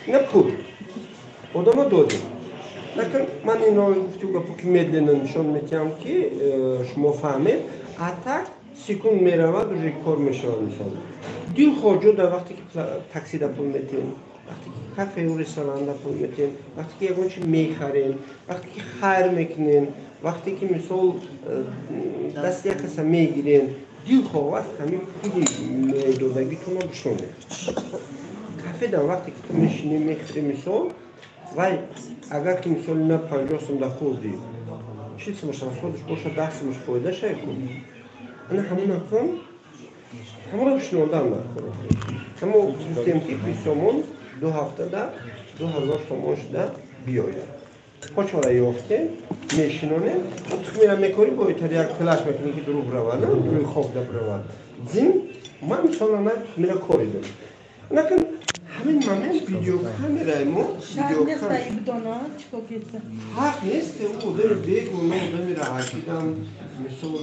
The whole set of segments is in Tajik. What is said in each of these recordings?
Ина пул. Одамо додем. Лакин ман инро гуфту гапо ки медленно нишон медиҳам, ки шумо фаҳмед. А так секунд меравад, уже кор мешавад. Мисол, дилхоҳ ҷо дар вақте ки таксида пул метиҳем, вақте ки кафею ресторанда пул метиҳем, вақте ки ягон чи мехарем, вақте ки хайр мекунем, вақте ки, мисол, дасти як каса мегирем, дилхоҳ вақт ҳамин пули медодагитонро бишонед. Кафеда вақте ки ту мешинӣ, мехӯрӣ, мисол, вай агар ки, мисол, ина 50 сум да хӯрдӣ, 40 сумаш расходаш бошад, 10 сумаш фоида шай ку. Ана ҳамона кун, ҳамонро бишнондан накун. Ҳамо гуфтем, ки 20 сомон 2 ҳафтада 2000 сомон шуда биёяд. Почвара ёфтем, мешинонем, тухмира мекорӣ, бо итар як флаш мекунӣ, ки дурӯғ равад, рӯи хок да биравад. Зин ман, мисол, ана тухмира коридем. Накун ҳамин момент видеокамераи мо ҳақ нест. Ӯ одами бегуно, одами раҳакидам, мисол,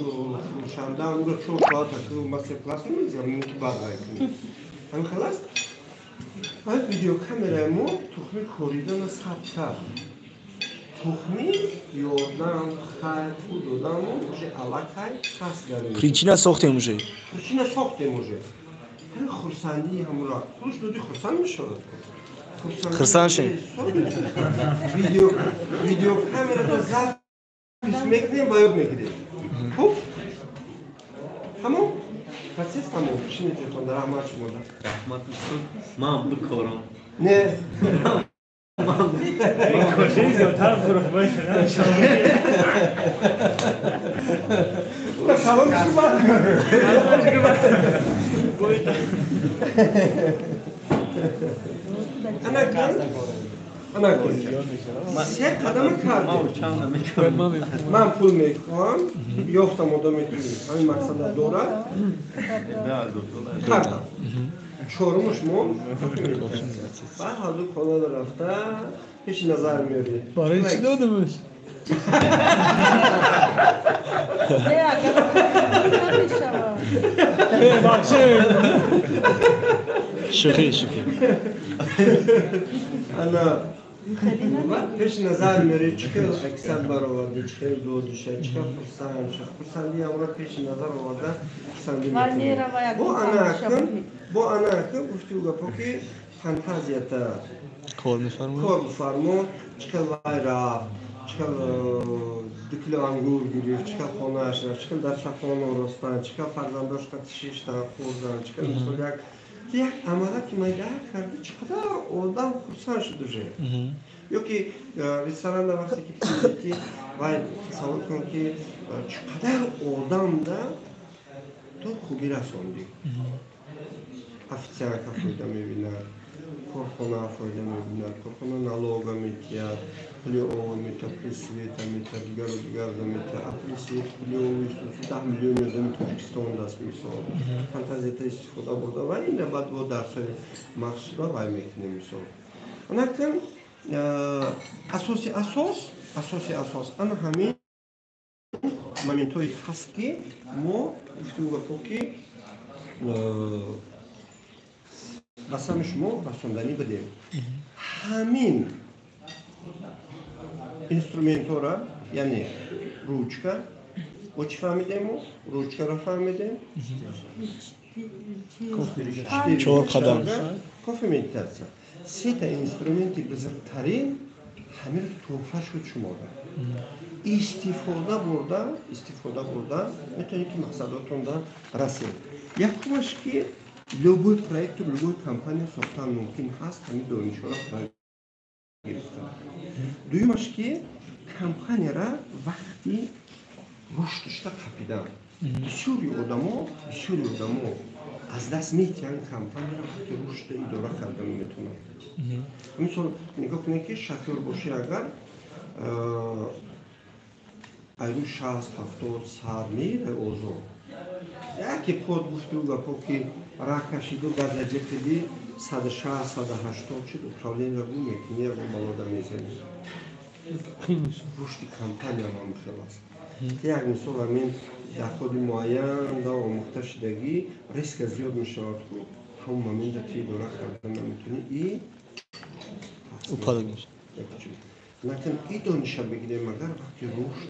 фурӯшанда, ӯро 4 соат мастер класс намегузаронем, ки баъд вай кунем. Ҳамин хел аст. Баъд видеокамераи мо тухми коридана сабт кард. Тухми ёрдам, хайр, пул доданмо уже аллакай ҳаст дар Причина сохтем уже. Причина сохтем уже. Ҳамин хурсандии ҳамура пулш додӣ, хурсанд мешавад. Хурсанд шем. Видеокамерада запись мекунем ва ёд мегирем. Хуб, тамом, процесс тамом. Шинед, телефонда. Раҳмат шумода. Раҳмат, устод, ман бикорам. Не. Зиёдтар фурӯхт Салом шума. Анакун, анакун, се қадама кардем. Ман пул мехоҳам, ёфтам одаме, ки ҳамин мақсада дорад, кардам. Чорумуш монд. Баъд ҳазур хонада рафта пеши назар меоред. Барои чӣ додамаш? Не, агар намешавад. Бахшед. Шӯхӣ, шӯхӣ. Ана пеши назар меоред, чӣ хел аксар баровардӣ, чӣ хел додиша, чӣ хел хурсанд ша. Хурсандии амро пеши назар оварда, хурсандӣ. Бо ана акун, бо ана акун гуфту гапо, ки фантазията кор мефармоед, кор бифармо. Чӣ хел вай рафт, чӣ хел 2 кило ангур гирифт, чӣ хел хонааш рафт, чӣ хел дастархон оростанд, чӣ хел фарзандош шиштанд, хӯрданд, чӣ хел, мисол, як амала ки майда карди, чӣ қадар одам хурсанд шуд уже. Ё ки ресторанда вақте ки пул медиҳӣ, вай тасаввур кун, ки чӣ қадар одамда ту хубӣ расондӣ. Официантка фоида мебинад, корхона фоида мебинад, корхона налога метиҳад, пули ова метиҳад, пули света метиҳад, дигару дигарда метиҳад. А пули свет, пули ови 10 миллиони одами Тоҷикистон даст. Мисол, фантазията истифода бурда ва ина баъд бо дарсҳои махсуса вай мекунем. Мисол, анакун асоси асос, асоси асос ана ҳамин моментҳое ҳаст, ки мо гуфту гапо, ки ба сами шумо расонданӣ бидем. Ҳамин инструментҳоро, яъне ручка, бо чӣ фаҳмидем? Мо ручкаро фаҳмидем. Чор қадам. Кофе, медитатсия, сета инструменти бузургтарин. Ҳамин тӯҳфа шуд шуморо. Истифода бурда, истифода бурда метавонед, ки мақсадотонда расед. Якумаш, ки любой проекту, любой компания сохтан мумкин ҳаст ҳамин донишҳоро гирифтан. Дуюмаш, ки компанияра вақти рушдушта қапидан. Бисёри одамо, бисёри одамо аз даст метиҳанд компанияро, вақти рушда идора кардан метавонанд. Мисол, нигоҳ кунед, ки шофёр бошӣ, агар айрӯ 60, 70, 100 меира озод, яке под гуфту гапо, ки раҳ кашиду газа ҷиқиди, 160, 180 шуд, управление гум мекунӣ, ягон балода мезанӣ. Рушди компания ҳам хел аст. Як мисол, ҳамин доходи муайян да омӯхта шудагӣ риска зиёд мешавад ку, ҳамон момента ти идора карда наметавонӣ и Упадок мешавад. Лакин и дониша бигирем, агар вақти рушд